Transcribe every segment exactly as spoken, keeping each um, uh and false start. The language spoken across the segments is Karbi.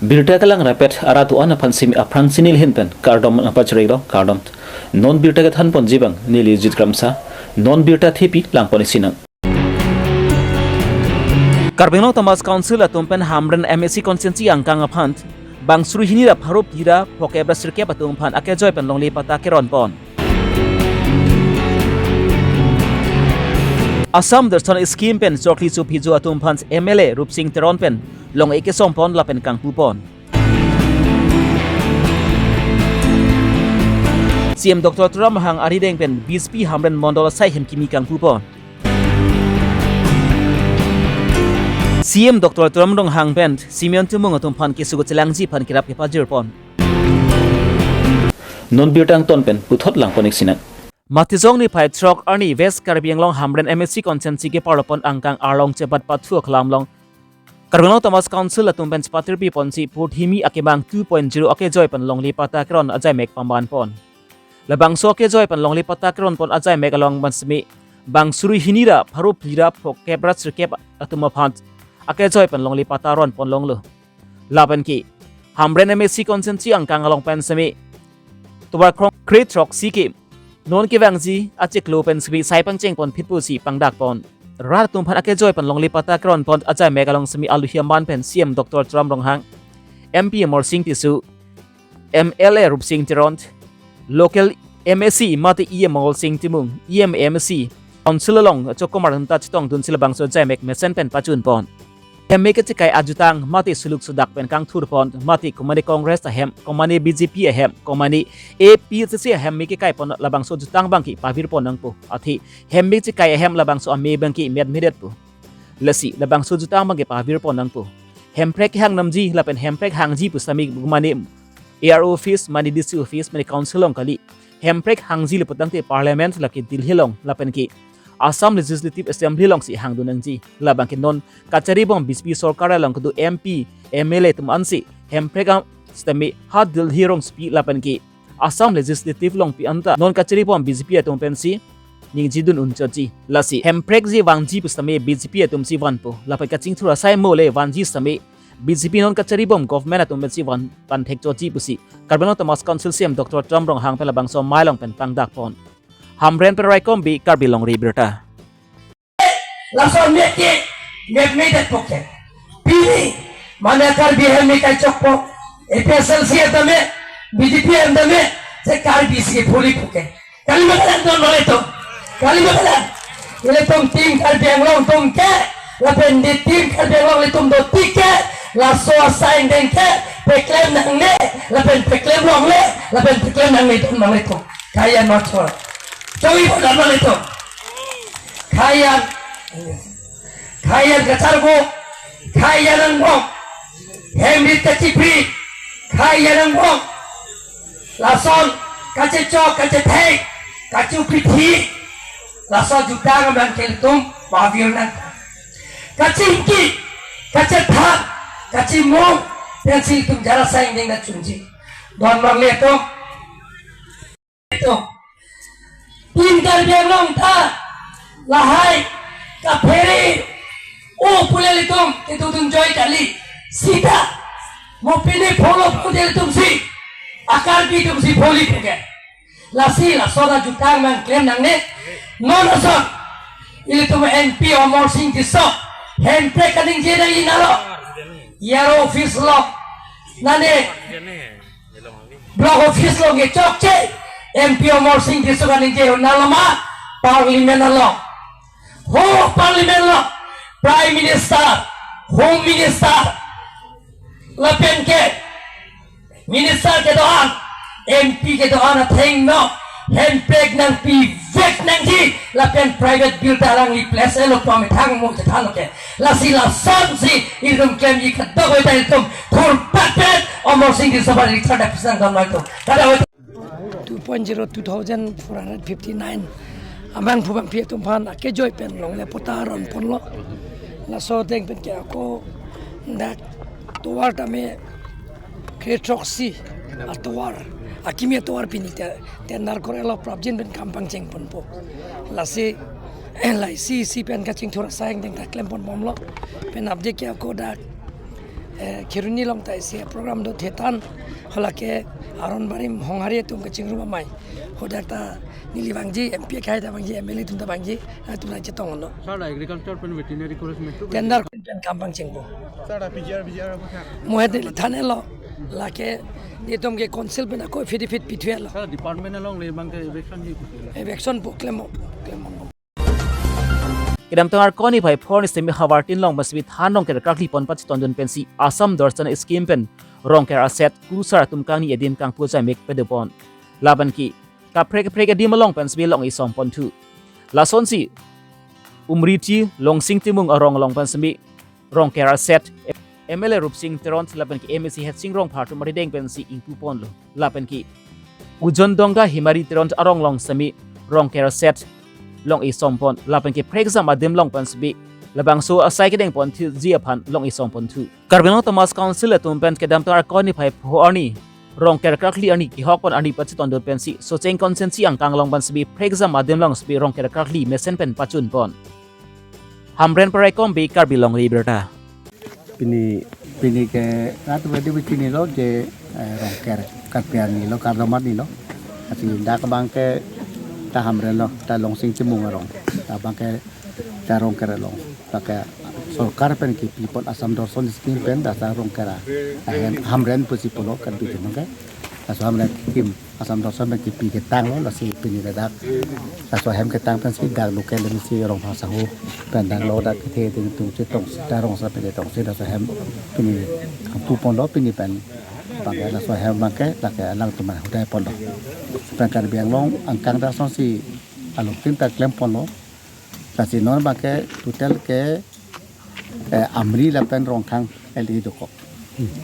Birta kelang rapet arat do-an aphan simi aphrang si neli ahin pen kardom nangpachirilo, kardom. Non birta kethan ponji abang neli Jit Kramsa, non birta thepi lang pon-ik sinang. Karbi Anglong Autonomous Council atum pen Hamren M A C constituency angkang aphan bang suri hini ra pharo phli ra phokep ra sirkep atum aphan akejoi pen longle patta keron pon. Assam Darshan scheme pen chokli chophijo atum aphan M L A Rupsing Teron pen long-e kesom pon lapen kangpu pon. C M Doctor Tuliram Ronghang arideng pen B J P Hamren Mondol asai hem kimi kangpu pon. C M Doctor Tuliram Ronghang pen Simeon Timung atum aphan keso kachelangji aphan kerap kepajir pon. Non birta angton pen puthot lang pon-ik sinang. Matijong niphai throk arni West Karbi Anglong Hamren M A C constituency keparlo pon angkang arlong chebat pathu aklam along Karbi Anglong Autonomous Council atum pen chepatirpi ponsi Purthimi akemang two point zero akejoi pen longle patta keron ajaimek paman pon. Labangso akejoi pen longle patta keron pon ajaimek along pen simi bang suri hini ra pharo phli ra phokep ra sirkep atum aphan akejoi pen longle patta ron pon longlo. Lapen ke Hamren M A C constituency angkang along pen simi tovar krong kre throksi ke non kevangji achiklo pen simi sai pangcheng pon phit pusi pangdak pon. Rat atum aphan akejoi pen longle patta keron pon ajaimek along simi aluhi aman pen C M Doctor Tuliram Ronghang, M P Amarsing Tisso, M L A Rupsing Teron, local M A C mate E M Amarsing Timung, E M M C, council along chokomar atum ta chetongdunsi labangso ajaimek mesen pen pachun pon. Hem me kechekai ajutang mate suluk sudak pen kangthur pon, mate komane Congress ahem, komane B J P ahem, komane A P C C ahem me kekai pon labangso ajutang abangke pavir pon nangpo. Athe hem me chekai ahem labangso ame abangke metmedetpo. Lasi labangso ajutang abangke pavir pon nangpo. Hemprek kehang namji lapen hemprek hangji pusitame komane A R O office, mane D C office, mane council along kali. Hemprek hangji le putangte parliament lake Delhi along lapen ke Assam Legislative Assembly alongsi hangdun nangji. Labangke non kachari bom B J P sorkar along kedo M P, M L A atum ansi hemprek am sitame ha Delhi rongsopi lapen ke Assam Legislative alongpi anta non kachari bom B J P atum pensi ningjidun unchotji. Lasi hemprekji vangji pusitame B J P atumsi vanpo. Lapen kachingthur asai mo le vanji sitame B J P non kachari bom government atum pensi van pan thekchotji pusi Karbi Anglong Autonomous Council C M Doctor Tuliram Ronghang pen labangso amei along pen pangdak pon. Hamren pen Raikom Bey, Karbi Longri Abirta. Laso meke, mekmedet poke. Pini, mane Karbi hem me kaichokpo. A P H L C hem tame, B J P hem tame, je Karbi si phuli poke. Kali ma kalang don lo ilitum. Kali ma kalang. Ilitum team Karbi Anglong atum ke, lapen di team Karbi Anglong ilitum do tik ke, laso asai angdeng ke, peklem nangne, lapen peklem longle, lapen peklem nangne don lo ilitum. Kayan machol. Choi po don lo ilitum. Kayan. Kayan kacharbo. Kayan angbong. Hemrit kachipri. Kayan angbong. Lason kachechok kachethek. Kachupithi. Laso ajutang abangke ilitum pavir nang. Kachingki. Kachethan. Kachimung. Pensi ilitum jara asai angdeng nangchunji. Don lo ilitum. Ilitum. Team Karbi Anglong ta lahai kaphere o pule ilitum kedodun joi kali. Sita mo pine pholo pute ilitumsi a-Karbi atumsi phuli poke. Lasi laso ajutang nangklem nangne. Non ason ilitum M P Amarsing Tisso hemprek kaningje nangji nalo. E R O office along, nane block office along kechokche, M P Amarsing Tisso kaningje nalo ma, parliament along. Ho parliament along, Prime Minister, Home Minister, lapen ke Minister kedo-an, M P kedo-an athengno, hemprek nangpivek nangji, lapen private bill ta alangli place lo pamethang mo chethan lo ke. Lasi lasonsi ilitum klemji kadokave ta ilitum thurpatpet Amarsing Tisso aphan Richard Davidson dam lo ilitum. Kadokave two point zero two thousand four hundred fifty-nine. Abangphu bangphi atum aphan akejoi pen longle patta ron ponlo. Laso ateng pen ke ako dak tovar tame kre throksi atovar, akimi atovar pini te tender korelo prapjin pen kam pangcheng ponpo. Lasi, lai C C pen kachingthur asai angdeng ta klem pon bomlo. Pen update ke ako dak Eh, Kheroni along ta isi program do thetan, halake Aron Barim Honghari atum kachingrum amei. Hadak ta neli vangji, M P akhei ta vangji, M L A atum ta vangji, atum nangchetonglo. Sir, agriculture pen veterinary college me tu tender pen kam pangchengpo. Sir, P G R, V G R apa, sir? Mohet neli thanlo, lake netum ke council pen ako affidavit pithulo. Sir, department along le abang ke eviction ji kutu. Eviction po, klempo, klempo. Kedamtang Arkoi niphai pho arni semi havar tin along pensi than Rongker karkli pon pachetongdun pensi Assam Darshan scheme pen Rongker aset kurusar atum kangni adim kangpu jaimek pedopon. Lapen ke kaprek kaprek adim along pensi long isom ponthu. Lasonsi Umriti Longsing Timung arong along pensi Rongker aset M L A Rupsing Teron lapen ke M A C Headsing Rongphar atum arideng pensi ingpuponlo. Lapen ke Ujon Dongga Himari Teron arong along semi Rongker aset long isom pon. Lapen ke prekjam adim along pensi labangso asai kedeng ponthuji aphan long isom ponthu. Karbi Anglong Autonomous Council atum pen kedamtang Arkoi niphai pho arni Rongker karkli arni kehok pon arni pachetongdun pensi Socheng constituency angkang along pensi prekjam adim along si Rongker karkli mesen pen pachunpon. Hamren Paraikom, Karbi Longri Abirta. Pini, pini ke rat wedi chinilo je, eh, Rongker karkli arni lo, kardom arni lo. Lasi dak abang ke ta Hamren lo, ta Longsing Timung arong. Ta abang ke ta Rongker along. Ta ke sorkar pen kepipon Assam Darshan scheme pen, ta sa Rongker a, ahem Hamren pusi pulo Karbi atum ke. Ta so Hamren kim Assam Darshan pen kepi ketanglo, lasi pini ladak. Laso ahem ketang pensi dak local M A C Rongphar sahu pen dak lo dak kethe ding atum chetongsi, ta rong sa pen chetongsi, laso ahem pini puponlo pini pen. Abang ke laso ahem abang ke lake alangtum hudaiponlo. Pen Karbi Anglong angkang ta lasonsi along tin ta klemponlo. Lasi non abang ke total ke, eh, Amri lapen Rongkhang L A dokok.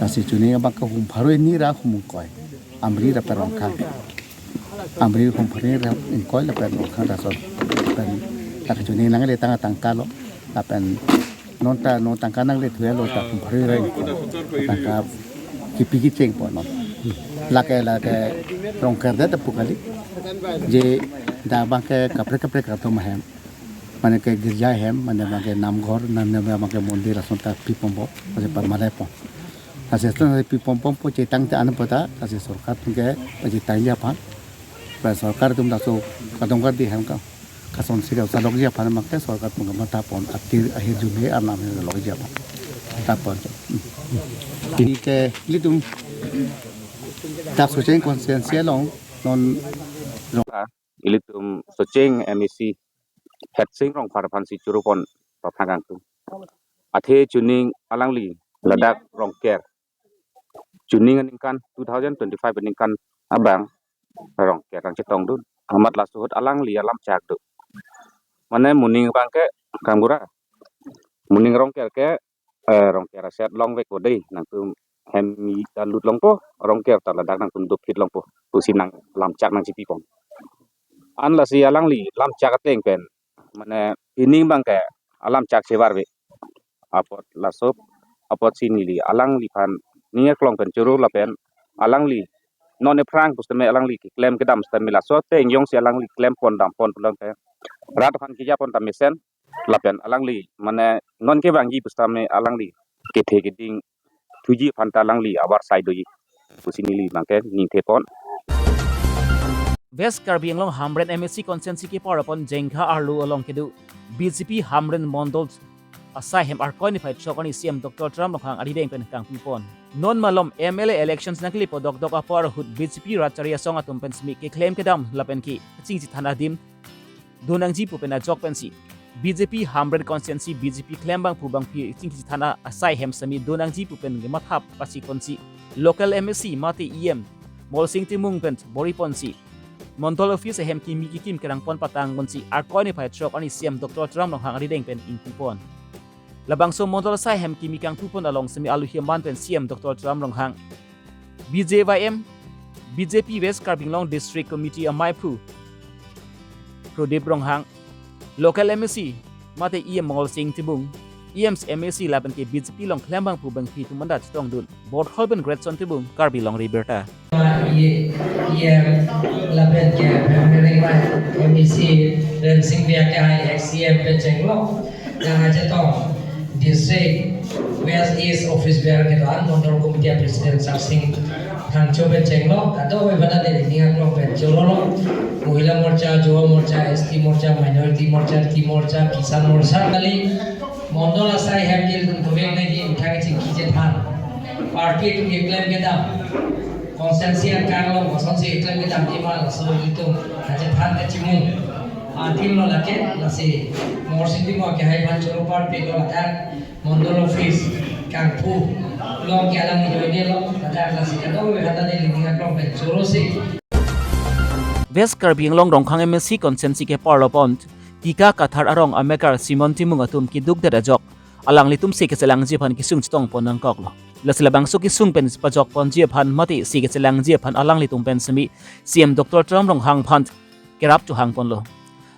Lasi chuning abang ke hum pharo hini ra hum ingkoi. Amri lapen Rongkhang. Amri hum pharo hini ra ingkoi lapen Rongkhang lason. Lapen lake chuning nangle tang tangka lo. Lapen non ta non tangka nangle thuelo ta hum pharo hini ra ingkoi. Tangka kepi kechengpo non. Lake lake Rongker det ta pu kali. Je dak abang ke kaprek kaprek atum ahem. Mane ke girja ahem, mane abang ke namghor, mane abang ke mondir ason ta piponpo, lasi parmalaipo. Lasi ason piponpo, po chetang te an pota, lasi sorkar atum ke pachetangji aphan. Pen sorkar atum laso kadong kadi ahem ka, kasonsi kasalokji aphan abang ke sorkar atum ke mathapon, atir ahirjume arnam ahir lokji aphan. Tapon. Pini ke ilitum ta Socheng constituency along non ilitum Socheng M A C Headsing Rongphar aphansi churupon paphrang kangtung. Athe chuning alangli ladak Rongker chuning aningkan two thousand twenty-five aningkan abang Rongker nangchetongdun. Amat laso ahut alangli alam chak do. Mane moning abang ke kangbura. Moning Rongker ke, eh, Rongker aset longvekpo dei, nangtum hem ta lut longpo, Rongker ta ladak nangtum dopit longpo pusi nang lamchak nangchipipon. An lasi alangli lamchak ateng pen, mane pini abang ke alamchak chevarve. Apot laso, apotsi neli alangliphan ning aklong pen choro lapen alangli non ephrang pusitame alangli keklem kedam sitame laso ateng jongsi alangli klempon dampon pulang ke rat aphan kejapon ta mesen. Lapen alangli mane non kevangji pusitame alangli kethe keding thuji aphan ta alangli avarsai doji pusi neli abang ke ningthepon. West Karbi Anglong Hamren M A C constituency kepar apon Jengkha arlo along kedo B J P Hamren Mondol asai hem Arkoi niphai throk arni C M Doctor Tuliram Ronghang arideng pen kangpipon. Non malom M L A elections nangkelepo dokdok apor ahut B J P rat chari asong atum pen simi keklem kedam lapen ke chingchithan adim donangji pu pen ajok pensi B J P Hamren constituency B J P klembangphu bangpi chingchithan asai hem semi donangji pu pen mathap pasi ponsi local M A C mate E M Molsing Timung pen bor-iponsi Mondol office ahem kimi kikim kerangpon patang ponsi Arkoi niphai throk arni C M Doctor Tuliram Ronghang arideng pen ingpipon. Labangso Mondol asai hem kimi kangpipon along semi aluhi aman pen C M Doctor Tuliram Ronghang, B J Y M, B J P West Karbi Anglong District Committee ameiphu Prodip Ronghang, local M A C mate E M Molsing Timung, E M M A C lapen ke B J P along klembangphu bangpi atum anta chetongdun. Borthol pen Greatson Timung, Karbi Longri Abirta. E M lapen ke M A C Rensing Bey ke hai ex E M pen chenglok nangchetong district West East office bearer kedo-an, Mandal Committee President Sarsing Thangcho pen chenglo, kadokave aphan ta neli ning aklong pen chorolo. Mohila Morcha, Yuva Morcha, S T Morcha, Minority Morcha, T Morcha, Kisan Morcha, kali Mandal asai hem kil dun kevek nai di methang chingki chethan. Party atum keklem kedam. Constituency angkang along kosonsi keklem kedam di ma laso itum kachethan kachimung. Adim lo lake, lasi Mohor Sing Timung akehai aphan choro parpiklo ladak Mandal office kangpu along ke alang joine lo, ladak lasi kadokave aphan ta neli ning aklong pen chorosi. West Karbi Anglong Rongkhang M A C constituency keparlo pon, Tika Kathar arong amekar Simeon Timung atum keduk det ajok alanglitum si kechelangji aphan kesung chetong pon nangkoklo. Lasi labangso kesung pen pajok ponji aphan mate si kechelangji aphan alanglitum pen semi C M Doctor Tuliram Ronghang aphan kerap chohang ponlo.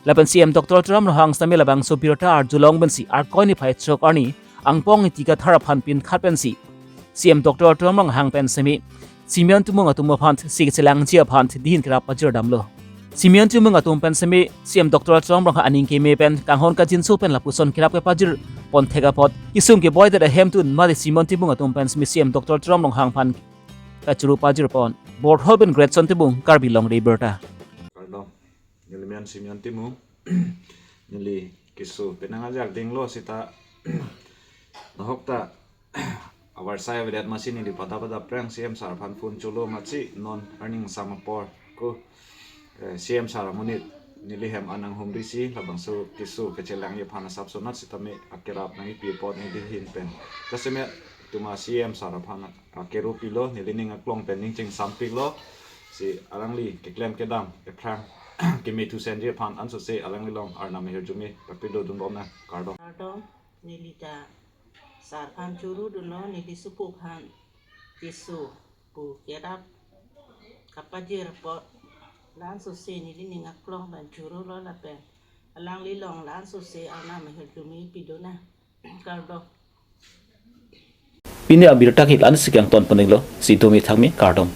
Lapen C M Doctor Tuliram Ronghang semi labangso birta arjulong pensi Arkoi niphai throk arni angbong Tika Kathar aphan pinkhat pensi C M Doctor Tuliram Ronghang pen semi Simeon Timung atum aphan si kechelangji aphan dihin kerap pajir damlo. Simeon Timung atum pen semi C M Doctor Tuliram Ronghang aning keme pen kanghon kangjinso pen lapuson kerap kepajir pon thek apot kesung keboi det ahemtun mate Simeon Timung atum pen semi C M Doctor Tuliram Ronghang aphan kachoro pajir pon. Borthol pen Greatson Timung, Karbi Longri Abirta. Kardom. Neli men Simeon Timung. Neli keso penang ajak dinglo seta nahok ta avarsai avedet masi neli pada pada aphrang C M sir aphan phone cholo masi non arni angsam apor ko, eh, C M sir amonit neli hem an nanghumrisi labangso keso kechelangji aphan asap sonat sitame akerap nangkipi apot neli dihin pen. Jasemet tuma C M sir aphan akero pilo, neli ning aklong pen ning chingsampiklo. Si alangli keklem kedam ephrang kemethu senji aphan ansose alangli along Arnam ahirjume papilo dunbom nang, kardom. Kardom, neli ta sir aphan choro dunlo, neli sopo aphan keso pu kerap kapajir apot, la-an sose neli ning aklong pen chorolo lapen alangli along la-an sose Arnam ahirjume pidun nang, kardom. Pini abirta ke la-ansi kangton pon iklo, si domi thangmi, kardom.